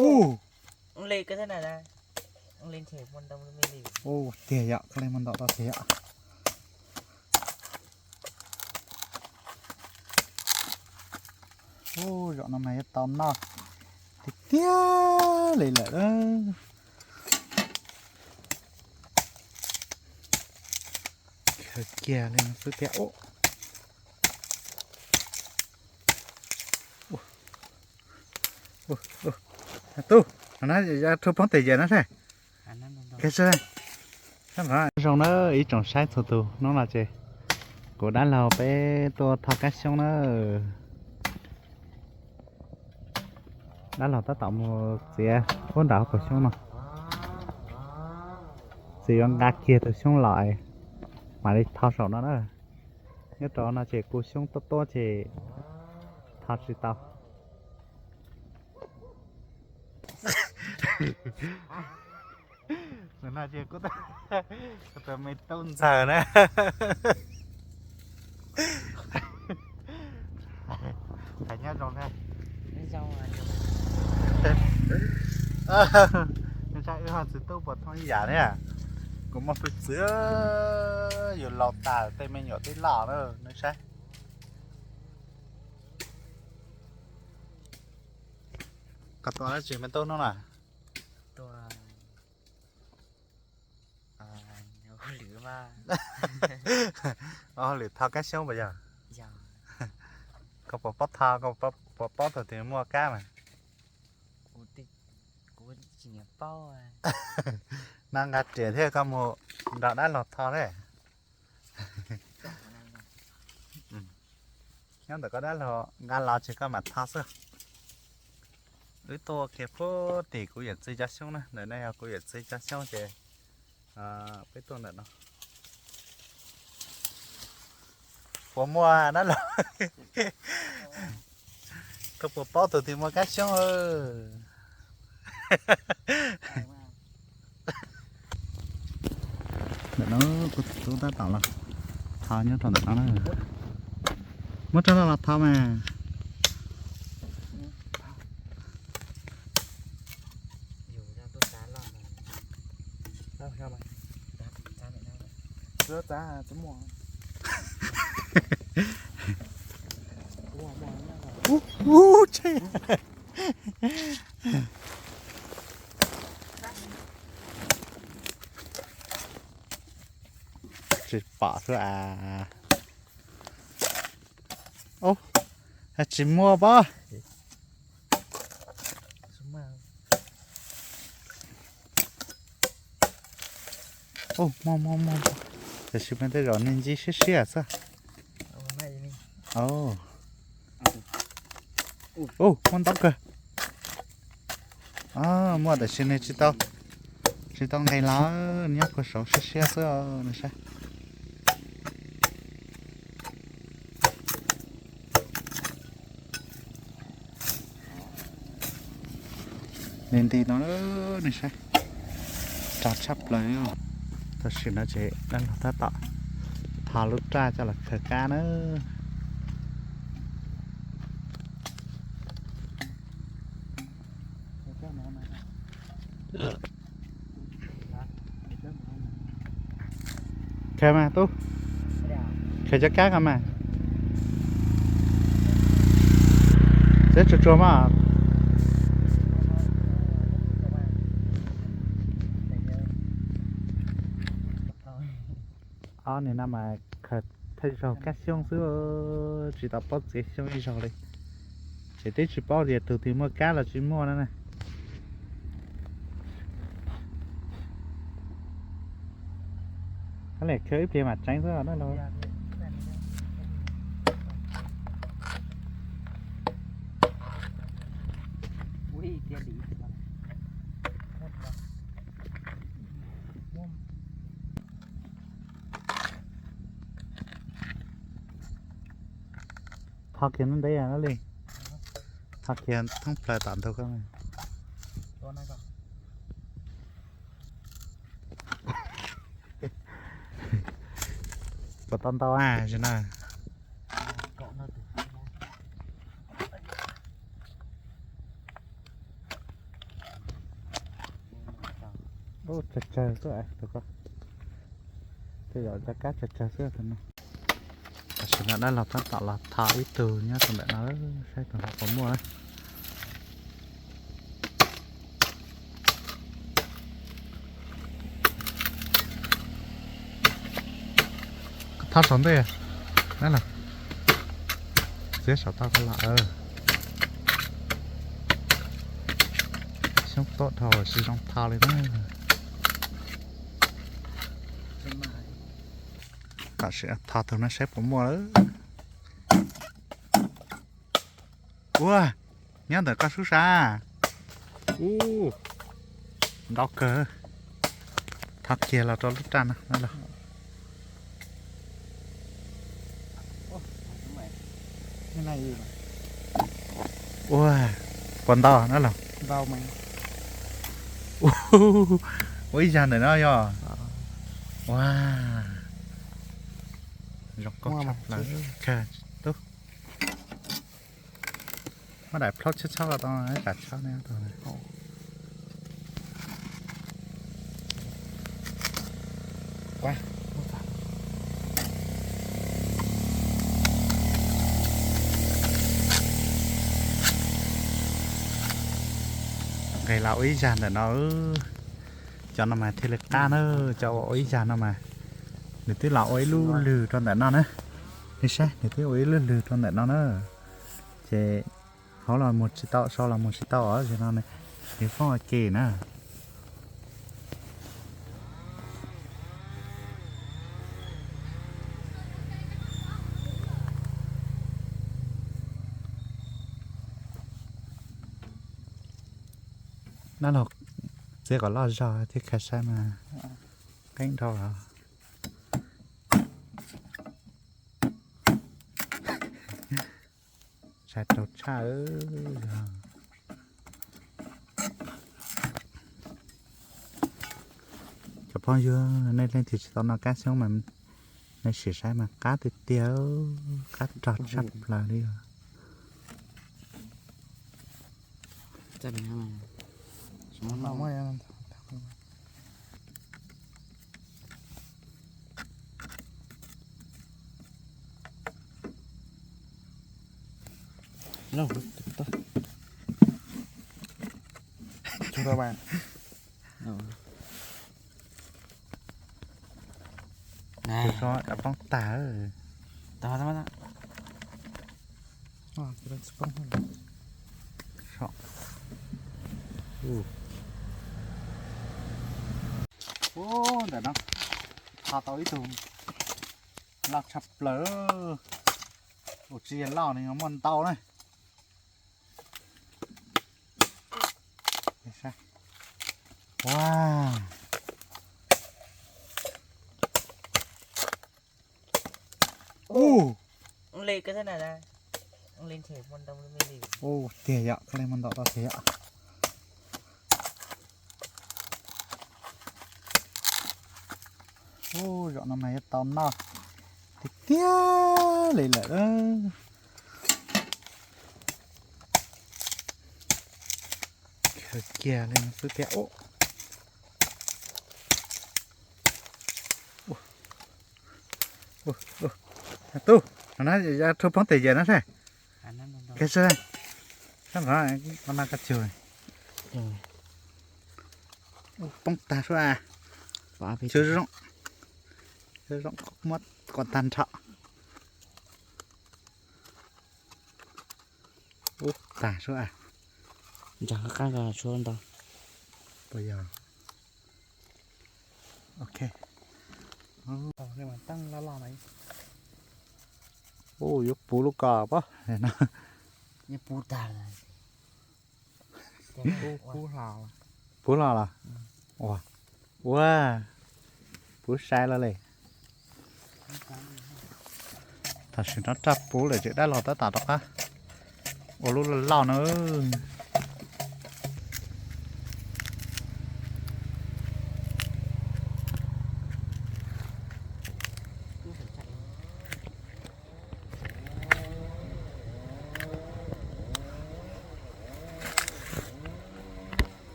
Ub, tiag yom, koj li muaj ntau tau tiag yom. Ub, zaum no mas yuav tau noj tiag tiag li lawm. Khaws kiag li no xwb tiag. Tub, no rau poob tes yawm no seb. Zoo na ib tsoom saib txhua tus, hnub no ces kuv dab laug peb tuaj tho kab xyoob na. Dab laug tab tom mus txiav puag nram hauv paus xyoob no. Txiav yuav nqa kiag tus xyoob los mam li tho saum no na. Nyob rau no ces kuv xyoob tuab tuab ces tho tsis tau. Tus no ces kuv tus me tub ntxawg na. Hais nyob zoo na. Wb ho txiv tub puas thooj ib yam ne. Kuv muaj pw txwv, yus laus tas tej me nyuam twb loj na, nej saib. Koj tua dab tsi me tub hnub no? Ua hauj lwm tho kab xyoob puas yog? Koj puas paub tho, koj puas paub thaum twg muaj kab mas? No nqa riam thiab koj mus nrog dab laug tho thiab. Nyob ntawm koj dab laug nqa los ces koj mam tho xwb. Wb tuaj kiag puag tim kuv yawm txiv cov xyoob na, ntawm no yog kuv yawm txiv cov xyoob ces peb tuaj ntawm no. Puas muaj dab laug? Koj puas paub tus twg muaj kab xyoob? Ntawm no kuv tus tub tab tom los tho nyob rau ntawm no na. Muab rov los los tho mas. Ub, tshe. Tsis pom xwb as. Ub, tsis muaj pob. Ub, muaj muaj muaj, tiam sis mas tej zaum nws ncig siab siab xwb. Ub, muaj ntau kawg. Muaj tiam sis nws tsis tau, tsis tau nqis los, nyob puag saud siab siab xwb os, nej saib. Nti nti no, nej saib, rog tshaj plaws. Tam sim no ces dab laug tab tom tho lub raj coj los khaws kab na. Khaws mas tub, khaws cov kab ko mas. Txiav tsuag tsuag mas. Ob niag no mas khaws thawj zaug kab xyoob xwb, tsis tau paub txiav xyoob ib zaug li. Ces twb tsis paub tias tus twg muaj kab los tsis muaj no na. Koj lam khaws ib pliag mam tseev xwb na. Tho kiag ntev ntev li. Tho kiag thoob plaws tom ntug ko. Puas tau ntau a, tsis na? Tsawg tsawg xwb, tej zaum cov kab tsawg tsawg xwb tus no. Tam sim no dab laug tab tom los tho ib tug nyob rau ntawm no, saib tus ho puas muaj. Tho saum ntej, dab laug, txiav saum toj ko los. Xyoob tuaj dhau tsis zoo tho li na. Tam sim tho tus no saib puas muaj lawm. Ua, nyob ntawm koj sub sab. Ntau kawg. Tho kiag los rau lub raj no los. Ua, puas ntau na los? Ua ib zag ntawm no yog. Ua, zoo nkauj tshaj plaws. Tub, muab daim plaub tshab tshab los tau, tsam tshab ne. Nqis los ua ib zag ntawm no. Cov no mas thiaj li qab na, cov uas ua ib zag no mas nws twb los ua ib lub lwg rau ntawm no na. Nej saib, nws twb ua ib lub lwg rau ntawm no na. Ces hauv los mus tsis tau, sau los mus tsis tau os, no nws foob ua ke na. Dab laug txiav kom loj zog thiaj khav saib mas qeeb dhau. Sai rau tshaj. Cov phooj ywg, nej leej twg tsis tau noj kab xyoob mas nej sim saib mas qab tiag tiag, qab rog tshaj plaws li os. Poob tag. Ntawm no tho tau ib tug loj tshaj plaws. Ua tsis yog loj ne, muaj ntau na. Ua, tiag yom, koj li muaj ntau tau tiag yom. Ua, zaum no mas yuav tau noj tiag tiag li lawm. Khaws kiag li no xwb thiab. Tub, no na, rhu poob tes yawm no seb. Sab no, no koj cug. Poob tag suab. Zoo, zoo, muab kom tag nrho. Ub, tag suab. Ntsag qab qab ko tshuab ntau. Puas yog? Ok. Ub, yuav puv lub ko pob. Puv los los? Ua, ua, puv sai los li. Tam sim no raj puv lawm ces dab laug tab tom rov qab ua lub loj loj na.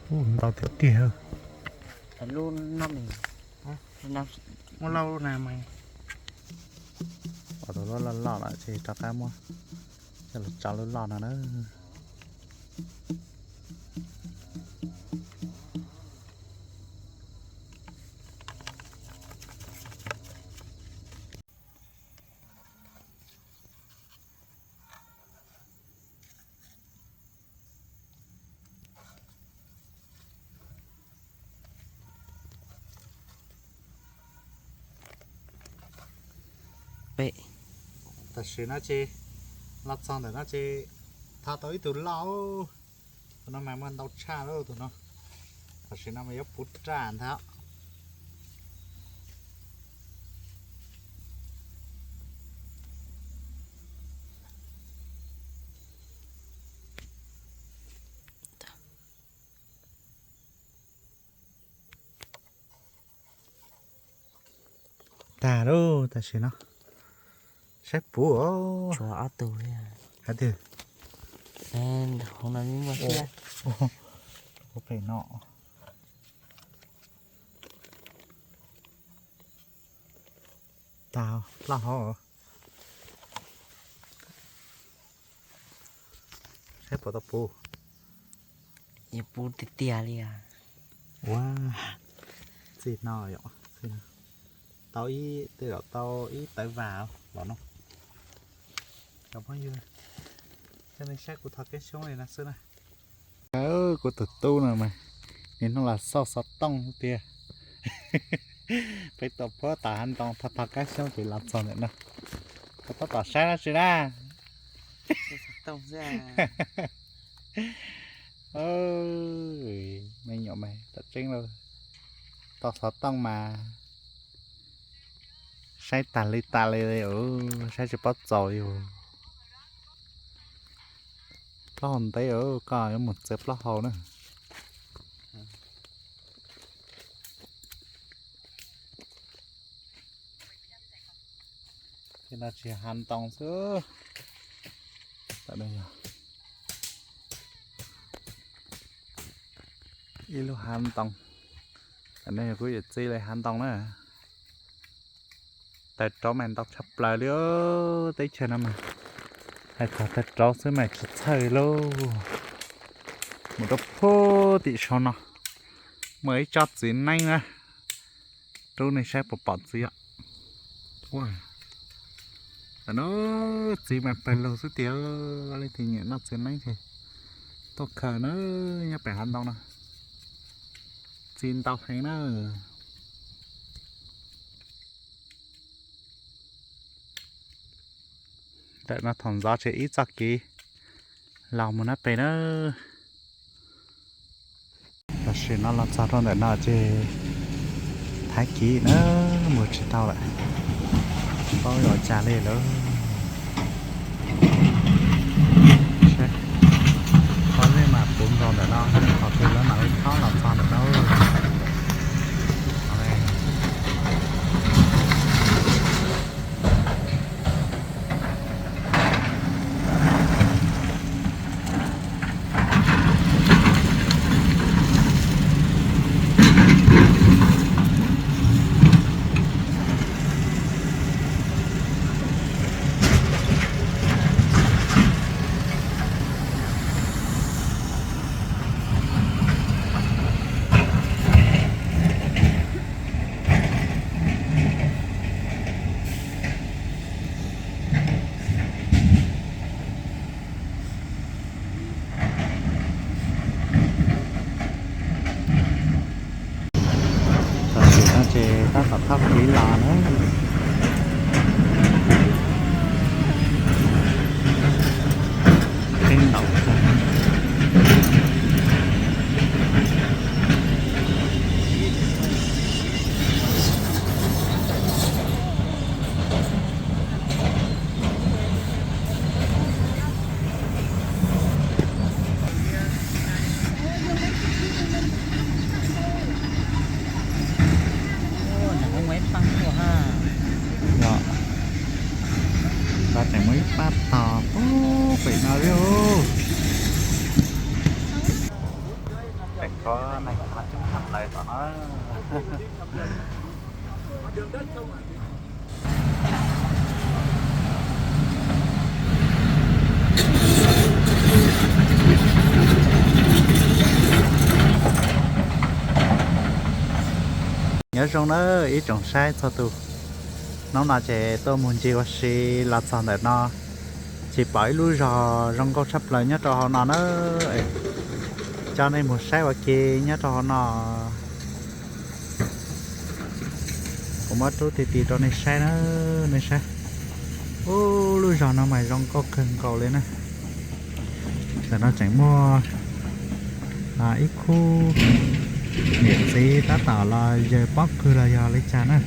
Ub, ntau tiag tiag. Lub no, muaj loj na mas. Pom tus loj loj loj lawm ces rov qab muab coj los tso lub loj no na. Pem, tam sim no ces los txog ntawm no ces tho tau ib tug loj. Tus no mas muaj ntau tshaj lauj tus no. Tam sim no mas yuav puv raj ntag. Tag lauj, tam sim no saib puv os. Tshuav ob tug li. Hais tias hauv no muaj thiab. Ua pem no. Tag, loj hauv. Saib puas tau puv. Yuav puv tiag tiag li. Ua, txij no yom, tau ib, tej zaum tau ib tawv vas los no. Cov phooj ywg, coj nej saib kuv thov kab xyoob li no xwb na. Kuv tus tub no mas, niaj hnub los xauj xov tooj tiag. Peb tuaj puag tom hav ntoo thov thov kab xyoob ces los txog ntawm no. Koj tab tom saib dab tsi na? Me nyuam mas tseeb lauj, tau xov tooj mas saib tas li tas li, saib tsis paub txaus li. Plaub hau ntev, koj yuav mus txiav plaub hau na. Tej no tsis hav ntoo xwb. Ib lub hav ntoo. Tam no yog kuv yawm txiv lawv hav ntoo na. Tawv rauv mas ntau tshaj plaws li, teb chaws no mas hais txog tawv rauv xwb mas tsis txhawj lauj. Mus rau puag tim saum no muaj ib tsob txiv neeb na, rub nej saib puas pom txiv os. Tam no txiv mas pawg lug xwb tiag, leej twg nyiam noj txiv neeb ces tuaj khaws na, nyob pem hav ntoo no. Txiv ntau heev na. Ntawm no thaum ntxov tseem ib txoj kev los mus na pem na. Tam sim no los txog rau ntawm no ces thaiv kiv na, mus tsis tau lawm, tsis paub yuav ua cas li lawm. Pob zeb mas puv nkaus ntawm no, qhov twg lawv mam li thob los txog ntawm no. Tam sim no ces tab tom thauj kiv los na. Peb ntaus. Yog, tseem muaj ib pab tog pem no li. Pem ko neeg coob tshaj plaws tom no. Nyob zoo na ib tsoom saib txhua tus, hnub no ces tuaj mus ncig ua si los txog ntawm no, tsis pom ib lub zos zoo nkauj tshaj plaws nyob rau hauv no na. Coj nej mus saib ua ke nyob rau hauv no. Kuv muab rub ti ti rau nej saib na, nej saib. Ub, lub zos no mas zoo nkauj kawg nkaus li na. Ntawm no tseem muaj ib khub niam txiv tab tom los yawg pob kws los yog li cas na.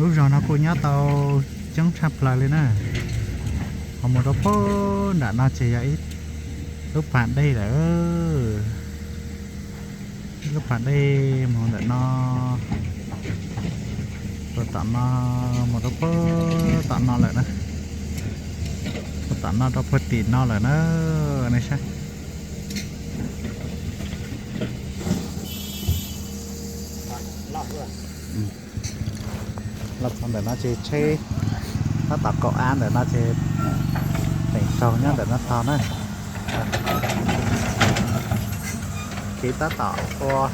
Lub zos no kuj nyob tau coob tshaj plaws li na. Ho mus rau puag nram no ces yog ib lub pas dej lawm. Ib lub pas dej mus ntawm no, puag tom no, mus rau puag tom no lawm na. Puag tom no rau puag tim no lawm na, nej saib. Los txog ntawm no ces tsheb tab tom kaum av ntawm no ces teem raug nyob ntawm no tog na. Kev tab tom ua